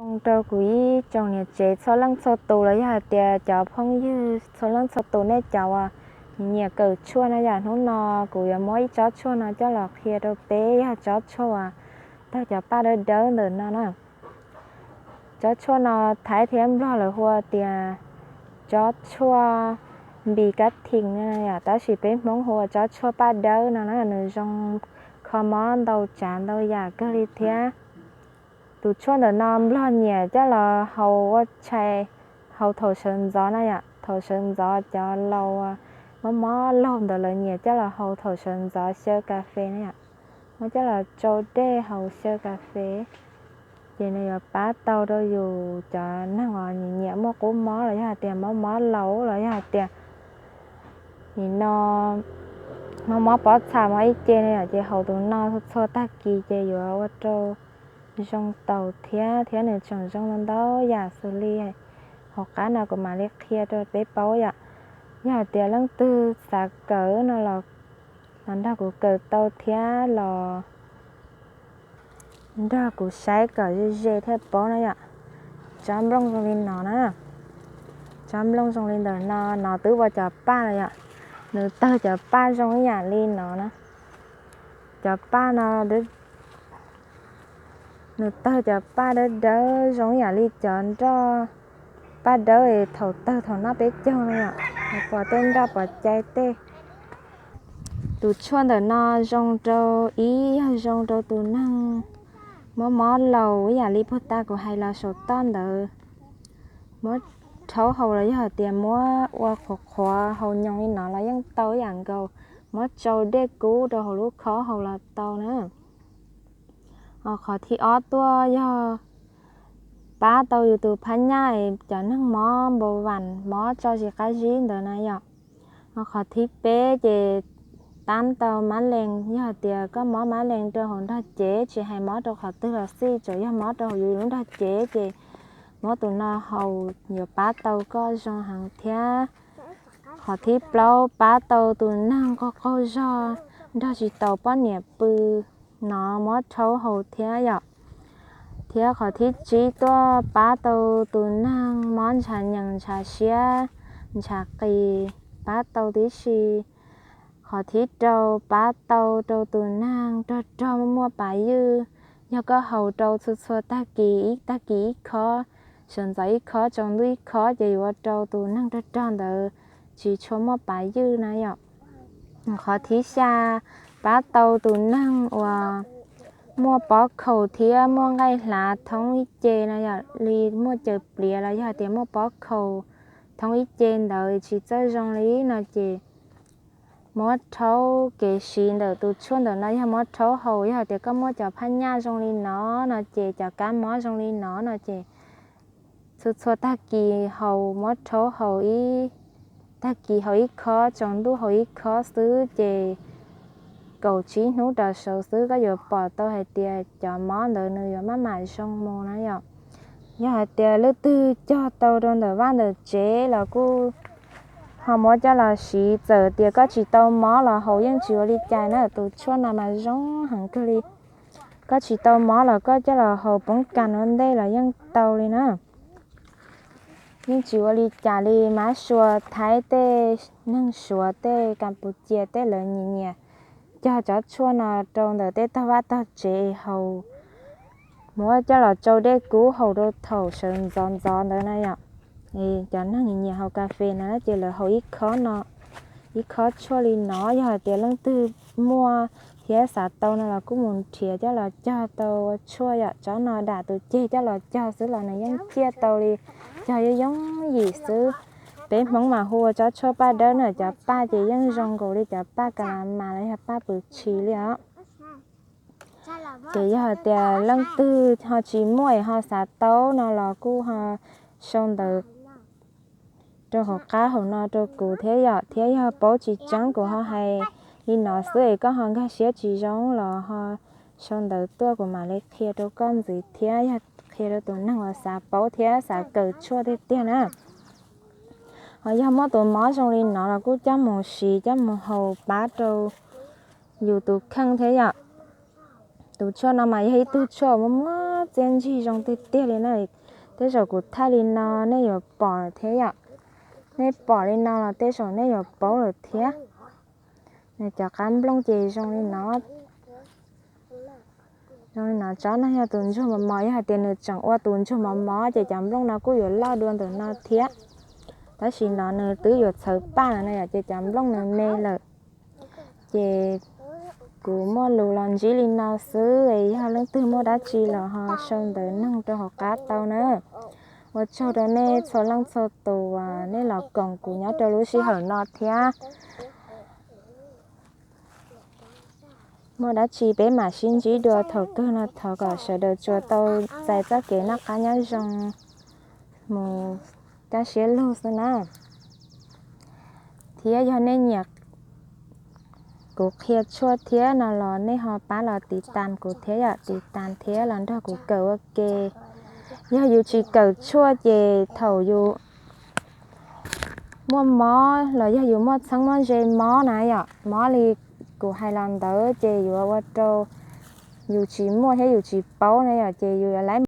Zoo rau kuv ib tsoom niam tsev txhua leej txhua tus los yog hais tias cov phooj ywg txhua leej txhua tus nej cov uas nyiam kawm tshuaj na yom, hnub no kuv yuav muab ib tsob tshuaj no coj los qhia rau peb, yog tsob tshuaj uas tawg cov paj dawb dawb ntawm no na. Tsob tshuaj no Thaib thiab Nplog lawv hu tias tsob tshuaj npis kab thim no yom, tab sis peb Hmoob hu ua tsob tshuaj paj dawb no na, nws zoo kho mob ntau tsav ntau yam kawg li thiab. Tus tshuaj ntawm no Nplog nyiam coj los haus ua tshais, haus thaum sawv ntxov na yom, thaum sawv ntxov cov laus mob mob laug ntawd lawv nyiam coj los haus thaum sawv ntxov xyaw kas fes na yom, muab coj los tsau dej haus xyaw kas fes, ces nws yuav pab tau rau yus cov neeg uas nyiam nyiam muaj qub mob los yog hais tias mob mob laus los yog hais tias nim no mob mob pob txha mob ib ce na yom, ces haus tus no txhua txhua tag kis ces yuav ua rau zoo taus thiab, thiab nws tseem zoo ntau yam xws li hauv qab no kuv mam li qhia rau peb paub yom. Yog hais tias leej twg xav kawm no los, los nrog kuv kawm tau thiab los nrog kuv saib kom ze ze thiaj paub na yom. Tsob nplooj zoo li no na, tsob nplooj zoo li ntawm no, no twb ua cov paj los yom, nws tawg cov paj zoo ib yam li no na. Cov paj no, nws tawg cov paj dawb dawb zoo ib yam li cov nroj paj dawb es thaum tawg thaum noj peb caug no yom, pom tej nroj pom cai tej. Tus tshuaj ntawm no zoo rau, ib yog zoo rau tus neeg mob mob laus ib yam li puag ta kuv hais los saum toj ntawd, muab rhaub haus los yog hais tias muab ua qhuav qhuav haus nyoos li no los yeej tau ib yam nkaus, muab tsau dej kub rau hauv lub khob haus los tau na. Qhov thib ob tuaj yog pab tau yus tus phab nyaj es cov neeg mob npau vas mob tso tsis qab zib ntawd na yom. Qhov thib peb ces tab tau mab lees, yog hais tias koj mob mab lees rau hauv nrog cev, tsis hais mob rau qhov twg los xij, tsuas yog mob rau hauv yus lub nrog cev ces muab tus no haus yuav pab tau koj zoo heev thiab. Qhov thib plaub pab tau tus neeg qaug qaug zog nrog tsis tau poj niam pw no muab rhaub haus thiab yom. Thiab qhov thib tsib tuaj pab tau tus neeg mob ntshav nyees ntshav siab ntshav qis, pab tau tib si. Qhov thib rau pab tau rau tus neeg rog rog muaj muaj pav ywj, yog koj haus rau txhua txhua tag kis, ib tag kis ib khob, sawv ntxov ib khob, tsaus ntuj ib khob ces yuav ua rau tus neeg rog rog ntawd tsis tshua muaj pav ywj na yom. Qhov thib xya pab tau tus neeg uas muaj pob khaus thiab muaj nqaij hlav thoob ib ce na yom, li muaj caws pliav los yog tias muaj pob khaus thoob ib ce ntawd tsis txawj zoo li no ces muab rhaub. Kev siv ntawm tus tshuaj ntawm no yog muab rhaub haus, yog tias koj muaj cov phab nyaj zoo li no no ces cov kab mob zoo li no no ces txhua txhua tag kis haus, muab rhaub haus ib tag kis haus ib khob, tsaus ntuj haus ib khob xwb ces kaum tsib hnub rau saud xwb koj yuav pom tau hais tias cov mob ntawd nws yuav maj mam zoo mus na yom. Yog hais tias leej twg cog tau rau ntawm vaj ntawm tsev los kuj ho muab coj los siv, txawm tias koj tsis tau mob los haus yeej tsis ua li cas na. Tus tshuaj no mas zoo heev kawg li, koj tsis tau mob los koj coj los haus poob kas ua ntej los yeej tau li na. Yeej tsis ua li cas li, mab sua Thaib tej, neeg Suav tej, Kas Pus Cias tej lawv nyiam nyiam cog cov tshuaj no rau ntawm tej tog vaj tog tsev haus, muab coj los tsau dej kub haus rau thaum sawv ntxov ntxov ntawd na yom. Cov neeg nyiam haus kas fes no ces lawv haus ib khob no, ib khob tshuaj li no. Yog hais tias leej twg muaj thiab xav tau no los kuj mus nrhiav coj los cog tau ua tshuaj yom. Tsob no dam tus ceg coj los cog xwb los nws yeej ciaj tau li, cog yooj yooj yim xwb. Peb Hmoob mas hu ua tsob tshuaj paj dawb na, cov paj ces yeej zoo nkaus li cov paj kas las mas los yog paj pwm tshis li os. Ces yog hais tias leej twg ho tsis muaj es ho xav tau no los kuj ho sau ntawv rau hauv qab hauv no rau kuv thiab yom. Thiab yog paub tsis tseeb kuv ho hais li no xwb es koj ho nkag siab tsis zoo los ho sau ntawv tuaj kuv mam li qhia rau koj ntxiv thiab, yog qhia rau tus neeg uas xav paub thiab xav kawm tshuaj tiag tiag na. Ho yog muaj tus mob zoo li no los kuj coj mus siv coj mus haus pab rau yus tus kheej thiab yom. Tus tshuaj no mas yog ib tug tshuaj muaj muab txiab ntsig zoo tiag tiag li na. Tej zaum kuv thaij li no nej yuav pom lawm thiab yom. Nej pom li no los tej zaum nej yuav paub lawm thiab. Nws cov qab nplooj ces zoo li no. Zoo li no tsob no yog tus ntsuag mos mos, yog hais tias nws tseem ua tus ntsuag mos mos ces cov nplooj no kuj yuav loj dua ntawm no thiab. Tab sis no nws twb yuav txhawv paj no na yom, ces cov nplooj nws me lawm. Ces kuv muaj lus los ntsib li no xwb, yog leej twg muaj dab tsi los ho sau ntawv noog rau hauv qab tau na. Ua tsaug rau nej txhua leej txhua tus uas nej los koom kuv nyob rau lub sij hawm no thiab. Muaj dab tsi peb mam sib ntsib dua thaum kawg no, thov kom sawv daws tsuas tau txais txoj kev noj qab nyob zoo mus kaj siab lug xwb na. Thiab yog nej nyiam kuv qhia tshuaj thiab no los nej ho pab los tiv tas kuv thiab yom, tiv tas thiab los nrog kuv kawm ua ke. Yog yus tsis kawm tshuaj ces thaum yus muaj mob los yog yus muaj txheeb muaj ze mob na yom, mob li kuv hais los ntawd ces yuav ua rau yus tsis muaj thiab yus tsis paub na yom, ces yus yuav laib